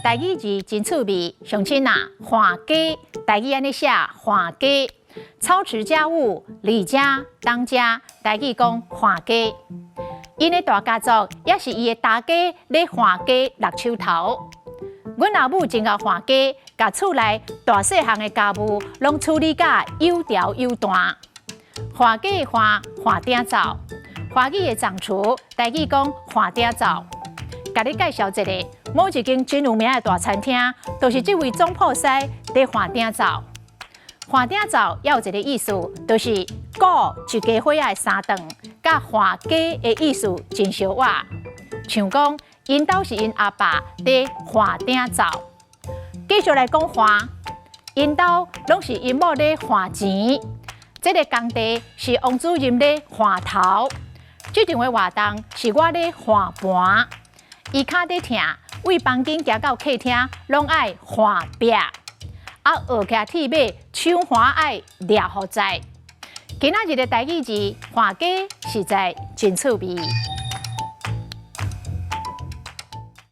台語字真趣味，鄉親啊，換家，台語按呢寫換家，操持家務，理家當家，台語講換家。𪜶的大家族也是伊的大家咧換家六手頭。阮阿母真𠢕換家，共厝內大細項的家務攏處理甲有條有段。換家的換換鼎灶，華語的掌廚，台語講換鼎灶。共你介紹一下，某一間真有名的大餐廳，就是這位總鋪師佇換鼎灶。換鼎灶也有一個意思，就是顧一家伙仔的三頓，佮換家的意思真相倚。像講，𪜶兜是𪜶阿爸佇換鼎灶。繼續來講換，𪜶兜攏是𪜶某咧換錢。這個工地是王主任咧換頭。這場的活動是我咧換盤。伊跤咧疼，對房間行到客廳，攏愛換壁。啊，學騎鐵馬，手環愛掠予在。今仔日的台語字換家實在真趣味。